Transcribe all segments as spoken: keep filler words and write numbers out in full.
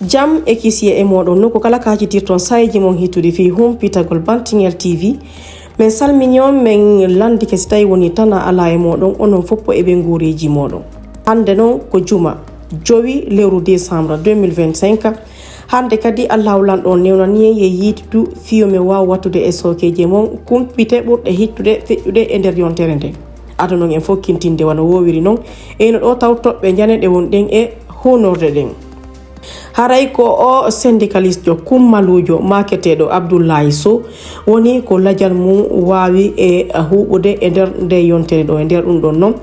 Jam e kisiyee e mooɗon, nokku kala kaacitirton saayeeji mon hittuɗi fii humpitagol Bantingel T V. Men salmini on, men lanndike si tawii wonii tanaa alaa e mooɗon, onon fof e ɓeynguureeji mooɗon. Hannde non ko juma, jowi lewru décembre deux mille vingt-cinq. Hannde kadi Allaahu Lanɗo on newnanii en e yiitude fii yo men waaw wattude e sookeeji mon kumpite ɓurɗe hittude feƴƴude e nder yontere nden. Ado non en fokkintinde wano woowiri non, e hino ɗoo taw toɓɓe njane ɗe wonɗen e hunorɗe ɗen. Haray ko o sendikalistjo kummaluujo maaketeeɗo Abdullahi Sow woni ko lajal mum waawi e huuɓude e nder nde yontere ɗoo. E nder ɗum ɗon non,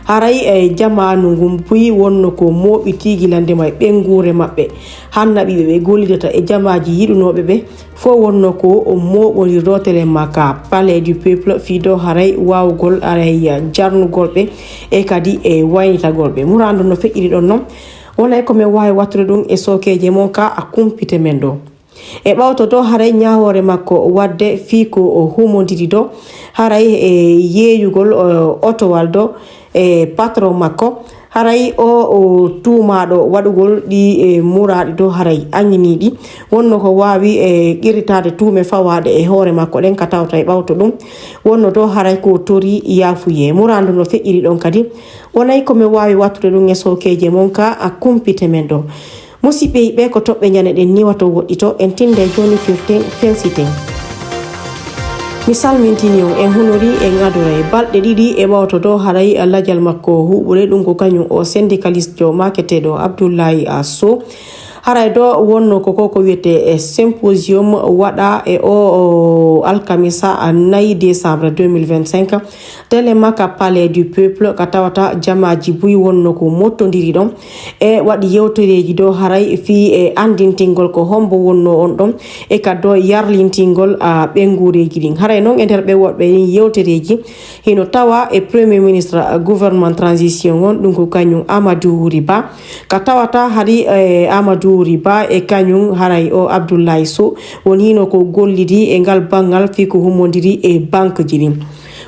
haray e jamaanu ngun buy wonno ko mooɓitii gila ndema e ɓeynguure maɓɓe. Hanna ɓiɓɓe ɓe gollidata e jamaaji yiɗunooɓe ɓe fof wonno ko mooɓondirɗo Télémaque ka Palais du Peuple fii ɗoo haray waawugol haray jarnugol ɓe e kadi e waynitagol ɓe. Muraadu no feƴƴiri ɗon non, wonay ko men waawi wattude ɗum e sookeeji mon ka a kumpite men ɗoo. E ɓawto ɗoo haray ñaawoore makko waɗde fii ko o humondiri ɗoo, haray e yeeyugol, o, otowal ɗoo e patron makko, haray o, o tuumaaɗo waɗugol ɗi e muraaɗi ɗoo haray añinii ɗi, wonno ko waawi e qirritaade tuume fawaaɗe e hoore makko ɗen ka tawata e ɓawto ɗum, wonno ɗoo haray ko torii yaafuyee. Muraadu no feƴƴiri ɗon kadi, wonay ko men waawi wattude ɗum e sookeeji mon ka a kumpite men ɗoo. Musiɓɓe yiɓɓe, ko toɓɓe njane ɗen ni wato woɗɗito, en tinde jooni firten, fensiten. Mi salmintini on, en hunori, en adoray. Balɗe ɗiɗi e ɓawto ɗoo haray lajal makko huuɓude, ɗum ko kañum o sendikalistjo maaketeeɗo Abdullahi Sow. Haray ɗoo wonno ko ko, ko wiyetee e symposium waɗa e o, o alkamisa nayi décembre deux mille vingt-cinq. Télémaque ka Palais du Peuple ka tawata jamaaji buy wonno ko mottondiri ɗon e waɗi yewtereeji ɗoo haray fii e anndintingol ko hombo wonno on ɗon e ka ɗoo yarlintingol, a, ɓeynguureeji ɗin. Haray non e nder ɓe woɗɓe ɗin yewtereeji hino tawa e Premier Ministre, a, gouvernement transition on, ɗum ko kañum Amadou Wuri Ba. Ka tawata hari, e, Amadou Wuri Ba e kañum haray o Abdoulaye Sow woni hino ko gollidi e ngal banngal fii ko humondiri e banque ji ɗin.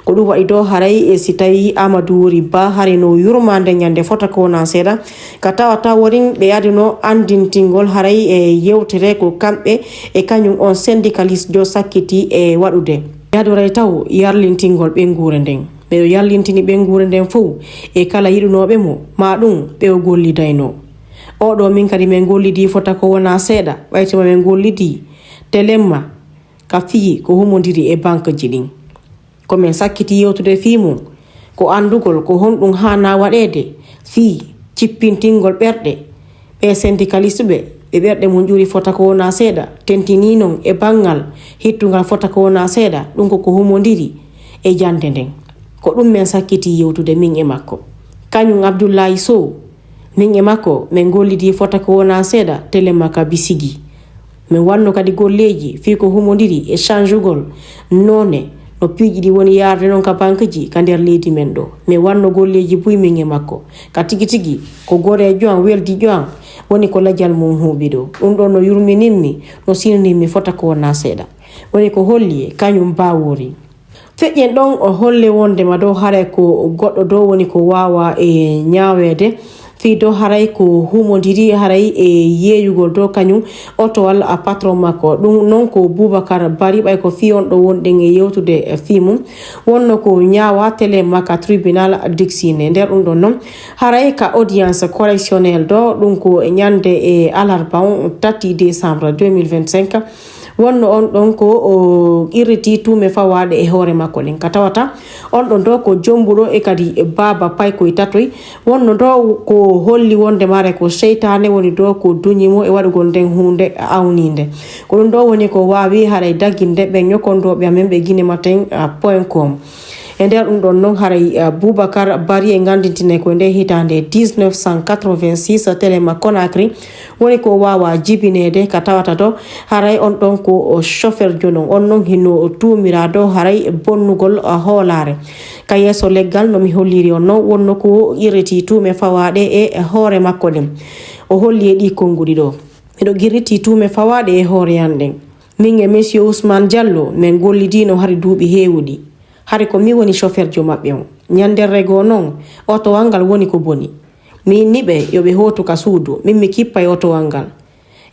Ko ɗum waɗi ɗoo haray e si tawii Amadou Wuri Ba hari no yurmaande ñande fota ko wonaa seeɗa, ka tawata worin ɓe adino anndintingol haray e yewtere ko kamɓe e kañum on syndicaliste jo sakkiti e waɗude. Yadoray taw yarlintingol ɓeynguure nden. Ɓe o yarlintini ɓeynguure nden fow e kala yiɗunooɓe mo, maa ɗum ɓe o gollidayno. Oɗo min kadi min gollidi fota ko wonaa seeɗa, ɓaytima min gollidi telemma ka fii ko humondiri e banque ji ɗin. Ko min sakkiti yewtude fii mum, ko anndugol ko honɗum haanaa waɗeede fii jippintingol ɓerɗe ɓee syndicaliste ɓe, ɓe ɓerɗe mum ƴuri fota ko wonaa seeɗa, tentinii non e banngal hittungal fota ko wonaa seeɗa, ɗum ko ko humondiri e jannde nden. Ko ɗum min sakkiti yewtude min e makko. Kañum Abdoulaye Sow, min e makko min gollidi fota ko wonaa seeɗa telemma ka bisigi. Min waɗno kadi golleeji fii ko humondiri e changugol noone no piiji ɗi woni yaarde non ka banque ji ka nder leydi men ɗoo. Min waɗno golleeji buy min e makko. Ka tigi tigi, ko goreejo an, weldiijo an, woni ko lajal mum huuɓi ɗoo. Ɗum ɗoo no yurminimmi, no sinanimmi fota ko wonaa seeɗa. Woni ko holli kañum baawoori. Feƴƴen ɗon o holle wondema ɗoo haray ko goɗɗo ɗoo woni ko waawaa e ñaaweede. Fii ɗoo haray ko humondiri haray e yeeyugol ɗoo kañum otowal a patron makko. Ɗum non ko Boubacar Bari, ɓay ko fii on ɗoo wonɗen e yewtude fii mum. Wonno ko ñaawaa telemma ka tribunal Dixine. Nder ɗum ɗon non, haray ka audience correctionnelle ɗoo, ɗum ko ñande e alarba on, tati décembre deux mille vingt-cinq. Wonno on ɗon ko o qirriti tuume fawaaɗe e hoore makko ɗen. Ka tawata on ɗon ɗoo ko jombuɗo e kadi baaba paykoy tatoy. Wonno ɗoo ko holli wonde mare ko seytaane woni ɗoo ko duñi mo e waɗugol nden huunde awniinde. Ko ɗum ɗoo woni ko waawi haray daginde ɓe ñokondooɓe amen ɓe guinematin point com. E nder ɗum ɗon non haray, eh, Boubacar Bari e nganndintine ko nde hitaande dix-neuf cent quatre-vingt-six Télémaque Conakry woni ko waawaa jibineede ka tawata ɗoo haray on ɗon ko o chauffeur jonon on non hino tuumiraa ɗoo haray bonnugol, eh, hoolaare. Ka yeeso leggal no mi holliri on non wonno ko qirriti tuume fawaaɗe e hoore makko ɗen. O holli e ɗii konnguɗi ɗoo. Miɗo qirriti tuume fawaaɗe e hoore an ɗen. Min e Monsieur Ousmane Diallo, min gollidiino hari duuɓi heewuɗi. Hari ko min woni chauffeurjo maɓɓe on. Ñanderre goo non, otowal ngal woni ko boni. Mi inni ɓe yo ɓe hootu ka suudu, min mi kippa e otowal ngal.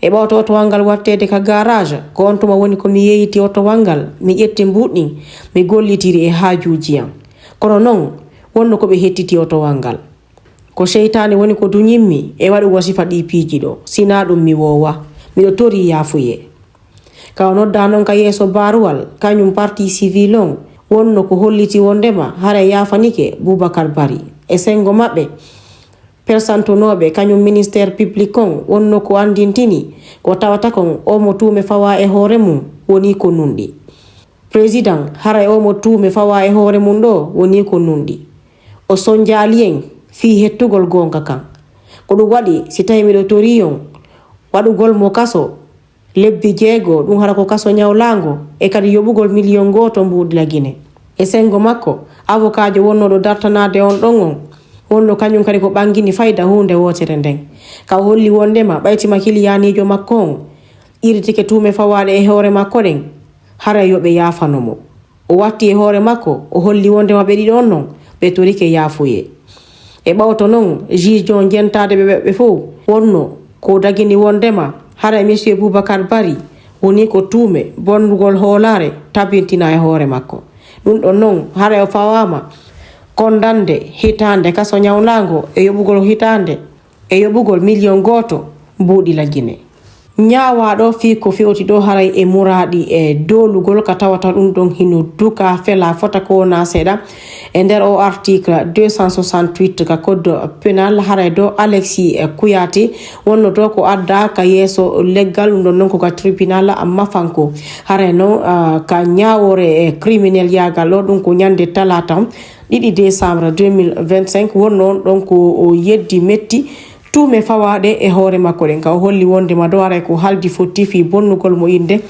E ɓawto otowal ngal watteede ka garage, ko on tuma woni ko mi yeeyiti otowal ngal, mi ƴetti mbuuɗi, mi gollitiri e haajuuji am. Kono noon, wonno ko ɓe hettiti otowal ngal. Ko seytaane woni ko duñimmi e waɗugol sifa ɗii piiji ɗoo, sinaa ɗum mi woowa, miɗo torii yaafuyee. Ka o noddaa noon ka yeeso baaruwal, kañum parti civil on, wonno ko holliti wonndema haray yaafanike Boubacar Bari. E senngo maɓɓe, persantonooɓe kañum ministère public on, wonno ko anndintini ko tawata kon oo mo tuume fawaa e hoore mum wonii ko nunɗi. Président, haray oo mo tuume fawaa e hoore mum ɗoo wonii ko nunɗi. O sonnjaali en fii hettugol goonga kan. Ko ɗum waɗi, si tawii miɗo torii on waɗugol mo kaso lebbi jeego, ɗum hara ko kaso ñawlaango, e kadi yoɓugol miliyon gooto mbuuɗi Lagine. E senngo makko, avokaajo wonnooɗo dartanaade on ɗon on, wonno kañum kadi ko ɓangini fayda huunde wootere nden. Ka o holli wonndema ɓaytima kiliyaaniijo makko on iritike tuume fawaaɗe e hoore makko ɗen, haray yo ɓe yaafano mo. O watti e hoore makko, o holli wonndema ɓe ɗiɗo on non, ɓe torike yaafuyee. E ɓawto non, juge on jentaade ɓe ɓeɓɓe fow, wonno ko dagini wonndema haray Monsieur Boubacar Bari woni ko tuume bonnugol hoolaare tabintina e hoore makko. Ɗum ɗon non, haray o fawaama kondande hitaande kaso ñawlaango e yoɓugol hitaande e yoɓugol miliyon gooto mbuuɗi Lagine. Ñaawaaɗo fii ko fewti ɗoo haray e muraaɗi e doolugol ka tawata ɗum ɗon hino duka fela fota ko wonaa seeɗa. E nder o article deux cent soixante-huit ka code pénal, haray ɗoo Alexis Kouyaté wonno ɗoo ko addaa ka yeeso leggal, ɗum ɗon non ko ka tribunal mafanko. Haray non, ah, ka ñaawoore, eh, criminel yaagal ɗoo, ɗum ko ñande talaata ɗiɗi décembre deux mille vingt-cinq, wonno on ɗon ko o yeddi metti tuume fawaaɗe e hoore makko ɗen. Ka o holli wonndema ɗoo haray ko haldi fotti fii bonnugol mo innde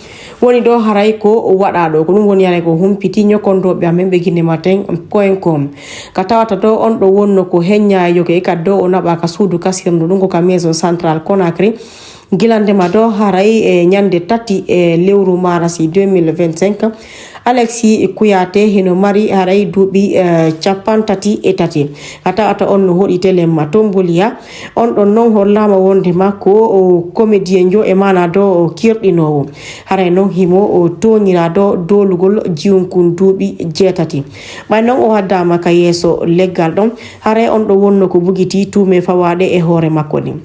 woni ɗoo haray ko waɗaa ɗoo. Ko ɗum woni haray ko humpiti ñokondooɓe amen ɓe Guinée Matin point com. Ka tawata ɗoo on ɗoo wonno ko heññaajo ko e kaddo o naɓaa ka suudu kasirndu ɗum ko ka maison centrale Conakry. Gila ndema ɗoo haray e ñande tati e lewru maarasi deux mille vingt-cinq, Alexis Kouyaté hino mari haray duuɓi, eh, cappanɗe tati e tati. A tawata on no hoɗi telemma Tombolia. On ɗon non hollaama wonndema ko o comédienjo e maanaa ɗoo o kirɗinoowo. Haray non himo o tooñiraa ɗoo doolugol jiwunkun duuɓi jeetati. Ɓay non o haddaama ka yeeso leggal ɗon, haray on ɗoo wonno ko bugitii tuume fawaaɗe e hoore makko ɗin.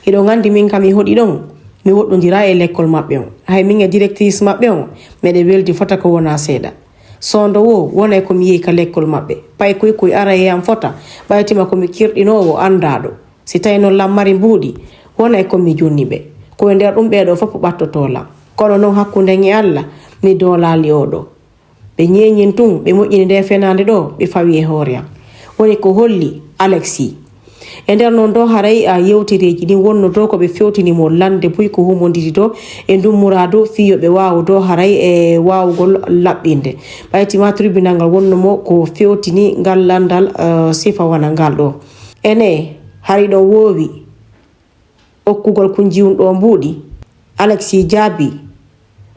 Hiɗon anndi min kam mi hoɗi ɗon, mi woɗɗondiraa e lekkol maɓɓe on. Hay min e directrice maɓɓe on, meɗen weldi fota ko wonaa seeɗa. Soondo woo, wonay ko mi yehi ka lekkol maɓɓe. Paykoy koy ara e am fota, ɓaytima ko mi kirɗinoowo anndaaɗo. Si tawii non lan mari mbuuɗi, wonay ko mi jonni ɓe. Ko e nder ɗum ɓee ɗoo fof ɓattotoo lan. Kono non hakkunden e Alla, mi doolaali oo ɗoo. Ɓe ñeeñin tun, ɓe moƴƴini ndee fenaande ɗoo, ɓe fawi e hoore am. Woni ko holli Alexis. E nder non ɗoo haray a yewtereeji ɗin wonno ɗoo ko ɓe fewtini mo lande buy ko humondiri ɗoo e ndun muraadu fii yo ɓe waawu ɗoo haray e waawugol laɓɓinde. Ɓaytima tribunal ngal wonno mo ko fewtini ngal landal, eh, sifa wona ngal ɗoo. Ene, hari ɗon woowi okkugol kunjiyun ɗoo mbuuɗi? Alexis jaabii,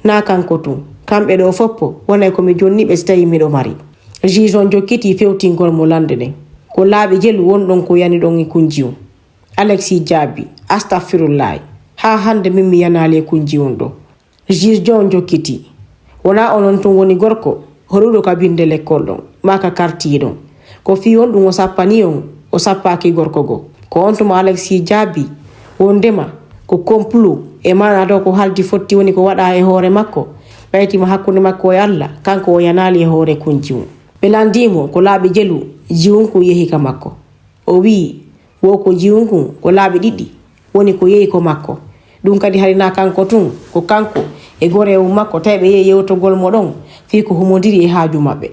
naa kanko tun. Kamɓe ɗoo foppo, wonay ko mi jonni ɓe si tawii miɗo mari. Juge on jokkiti fewtingol mo lande ɗen. Ko laaɓi jelu wonɗon ko yani ɗon e kunjiyun. Alexis jaabii, astaffirullaahi. Haa hannde min mi yanaali e kunjiyun ɗoo. Juge on jokkiti. Wonaa onon tun woni gorko hoɗuɗo ka binnde lekkol ɗon, maa ka kartiye ɗon. Ko fii on ɗum o sappani on, o sappaaki gorko goo. Ko on tuma Alexis jaabii, wonndema ko complot, e maanaa ɗoo ko haldi fotti woni ko waɗaa e hoore makko. Ɓaytima hakkunde makko e Alla, kanko o yanaali e hoore kunjiyun. Ɓe landii mo ko laaɓi jelu, jiyunkun yehi ka makko. O wi'i, wo ko jiyunkun ko laaɓi ɗiɗi, woni ko yehi ko makko. Ɗum kadi hari naa kanko tun, ko kanko e goreewu makko, tawi ɓe yehi yewtogol mo ɗon, fii ko humondiri e haaju maɓɓe.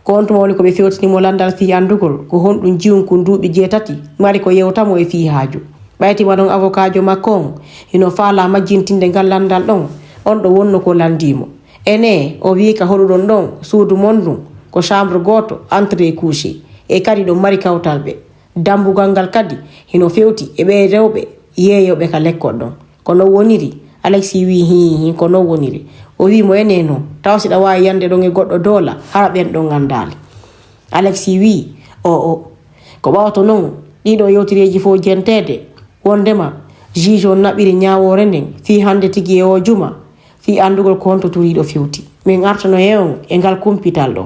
Ko on tuma woni ko ɓe fewtini mo landal fii anndugol ko honɗum jiyunkun duuɓi jeetati mari ko yewta mo e fii haaju. Ɓaytima ɗon avokaajo makko on, hino faalaa majjintinde ngal landal ɗon, on ɗo wonno ko landii mo. Ene, o wi'i ka hoɗuɗon ɗon, suudu mon ndun, ko chambre gooto, entrée et couchée, e kadi ɗon mari kawtal ɓe. Dambugal ngal kadi hino fewti e ɓee rewɓe yeeyooɓe ka lekkol ɗon. Ko non woniri? Alexis wi'i, hii, hii, ko non woniri. O wi'i mo, ene non, tawa si ɗa waawi yande ɗon e goɗɗo doola, hara ɓen ɗon anndaali. Alexis wi'i, o, o. Ko ɓawto non, ɗii ɗoo yewtereeji fow jenteede, wonndema Juge on naɓiri ñaawoore nden fii hannde tigi e oo juma, fii anndugol ko honto turiiɗo fewti. Min artano e on e ngal kumpital ɗoo.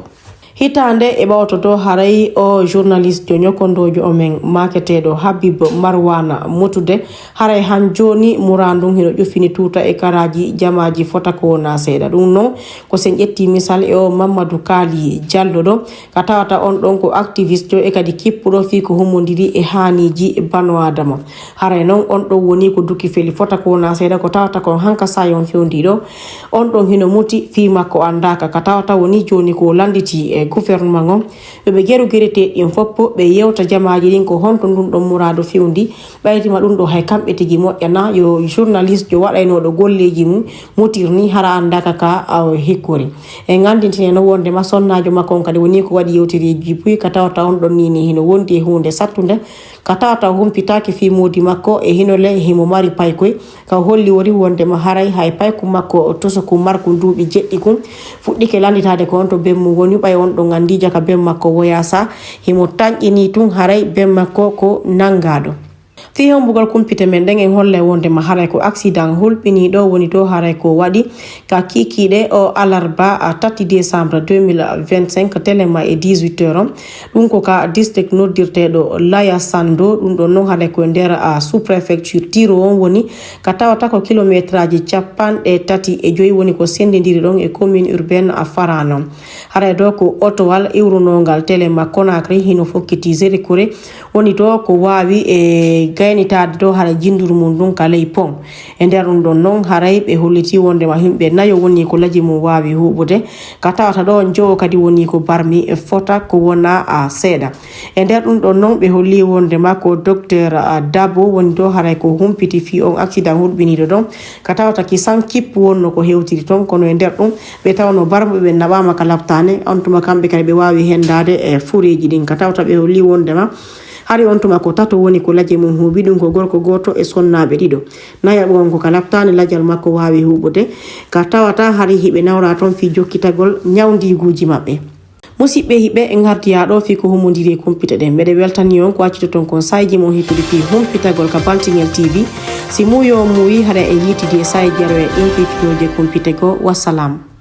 Hitaande e ɓawto ɗoo, haray o journaliste jo ñokondoojo o men maaketeeɗo Habib Marwana Motude, haray han jooni muraadu ndun hino ƴuffini tuuta e karaaji jamaaji fota ko wonaa seeɗa. Ɗun non ko si en ƴettii misal e o Mamadou Kaali Jallo ɗoo, ka tawata on ɗon ko activiste e kadi kippuɗo fii ko humondiri e haaniiji bano Adama. Haray non on ɗon woni ko duki feli fota ko wonaa seeɗa, ko tawata kon hanka saa'i on fewndii ɗoo. On ɗon hino muti fii makko anndaaka, ka tawata woni jooni ko o lannditi e gouvernement on. Yo ɓe geru gereteeɗi ɗin fof, ɓe yewta jamaaji ɗin ko honto ndun ɗon muraadu fewndi. Ɓayti ma ɗun ɗoo hay kamɓe tigi moƴƴanaa, yo journaliste jo waɗaynooɗo golleeji mun mutir nii hara anndaaka ka o hikkori. En anndintine non wonndema sonnaajo makko on kadi woni ko waɗi yewtereeji buy ka tawata on ɗon nii nii hino wondi e huunde sattunde, ka tawata o humpitaaki fii moodi makko e hino le himo mari paykoy. Ka o holli wori wonndema haray hay payku makko tosoku marku duuɓi jeɗɗi kun fuɗɗike lannditaade ko honto ben mun woni, ɓay on ɗon anndii jaka ben makko woyaa sa himo tanƴinii tun haray ben makko ko nanngaaɗo. Fii hommbugol kumpite men ɗen, en hollay wonndema haray ko accident hulɓiniiɗo woni ɗoo haray ko waɗi ka kiikiiɗe o alarba a tati décembre deux mille vingt-cinq, telema e dix-huit heures on. Ɗun ko ka district noddirteeɗo Laya Sando, ɗun ɗon non haray ko e nder a sous-préfecture Tiro on woni, ka tawata ko kilometraaji capanɗe tati e joyi woni ko senndindiri ɗon e commune urbaine a Farano. Haray ɗoo ko otowal iwrunongal telema Conakry hino fokkiti Zérikore, woni ɗoo ko waawi e gaynitaade ɗoo hara jinnduru mun ndun ka ley pon. E nder ɗun ɗon non haray ɓe hollitii wonndema yimɓe nayo woni ko laji mun waawi huuɓude, ka tawata ɗoo njowo kadi woni ko barmi e fota ko wonaa a seeɗa. E nder ɗun ɗon non ɓe holli wonndema ko docteur a Dabo woni ɗoo haray ko humpiti fii on accident hulɓiniiɗo ɗon, ka tawata kisan kippu wonno ko hewtiri ton, kono e nder ɗun ɓe tawno barmuɓe ɓen naɓaama ka laptaane, on tuma kamɓe kadi ɓe waawi henndaade e fureeji ɗin, ka tawata ɓe holli wonndema hari on tuma ko tato woni ko laje mun huuɓi, ɗun ko gorko gooto e sonnaaɓe ɗiɗo. Nayaɓo on ko ka laptaane lajal makko waawi huuɓude, ka tawata hari hiɓe nawra ton fii jokkitagol ñawndiiguuji maɓɓe. Musiɓɓe hiɓe ngardiyaa ɗoo fii ko humondiri e kumpite ɗen. Meɗe weltani on ko accitoton kon saayiji mon hittuɗi fii humpitagol ka Baltingel T V. Si muuyo on muuyi, haray en yiitidi e saayiji aroya ɗin fii fiyoje kumpite goo. Wassalam.